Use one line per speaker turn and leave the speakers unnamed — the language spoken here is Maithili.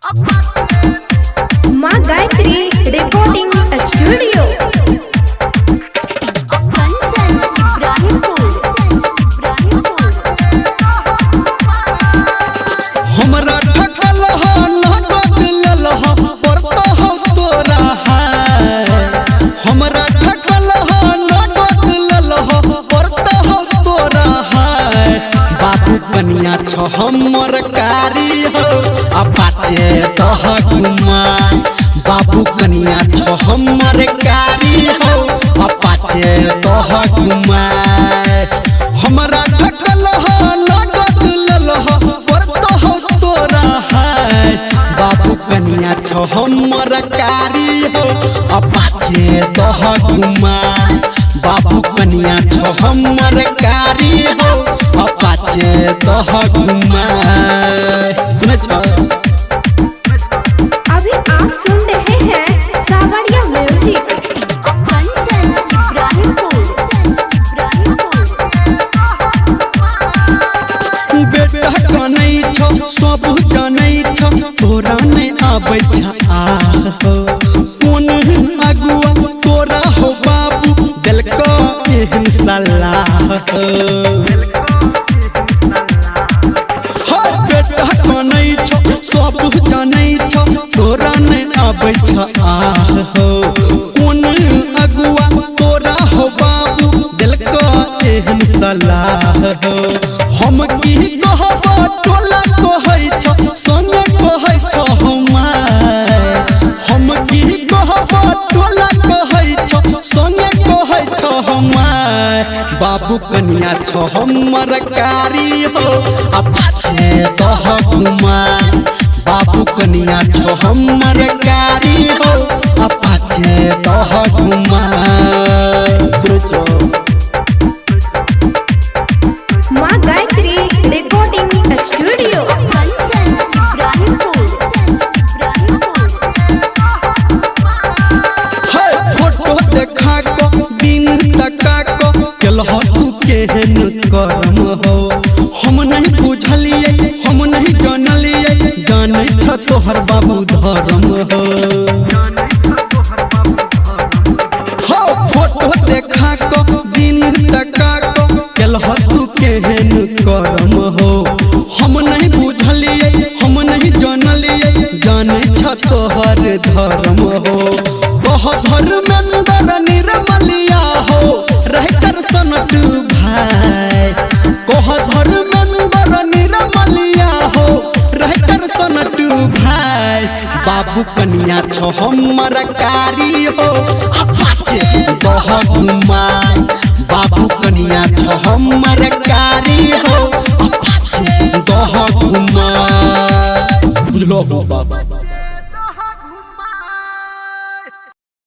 माँ गायत्री रिकॉर्डिंग स्टूडियो, कंचन इब्राहिमपुर।
हमरा ठकल ह नगद लेल ह पड़त हौ तोरा हाय। हमरा ठकल ह नगद लेल ह पड़त हौ तोरा हाय। बाबू कनिया छ हमर कारी हो आ पाचे दह कुमार। बाबू कनिया छ हमर कारी हो आ पाचे दह कुमार। हमरा ठकल ह नगद लेल ह पड़त हौ तोरा हाय। बाबू कनिया छ हमर कारी हो आ पाचे दह कुमार। बाबू कनिया छ हमर कारी हो आ पाचे दह कुमार। सुनै छ?
अभी आप सुन रहे हैं सावरिया म्यूजिक, कंचन इब्राहिमपुर।
बेटा कनै छ सब जनै छ तोरा नै आबै छ आह। कोन अगुआ तोरा हो बाबू देलको एहन सलाह। हर बेटा कनै छ सब जनै छ तोरा नै आबै छ आह। कोन अगुआ तोरा हो बाबू देलको एहन सलाह। हम की कहब टोला कहै छ संग कहै छ हमार। हम की कहब टोला कहै छ संग कहै छ हमार। बाबू कनिया छ हमर कारी हो आ पाछे दह कुमार। बाबू कनिया छ हमर कारी हो आ पाछे दह कुमार। सुनै?
माँ गायत्री रिकॉर्डिंग स्टूडियो, कंचन इब्राहिमपुर।
है फोटो देखा क दिन तका क केलह तू केहन करम हो। हम नहीं बुझलिए हम नहीं जानलिए जानै छ तोहर बाबू धर्म हो। हो फोटो देखा क दिन तका क केलह तू केहन करम हो। हम नहीं बुझलिए हम नहीं जानलिए जानै छ तोहर धर्म हो। कह धर्मेंद्र निर्मलिया हो राइटर सनटू भाई। कह धर्मेंद्र निर्मलिया हो राइटर सनटू भाई। बाबू कनिया छ हमर कारी हो आ पाछे दह कुमार। बाबू कनिया छ हमर कारी हो आ पाछे दह कुमार। बुझलो हो बाबा?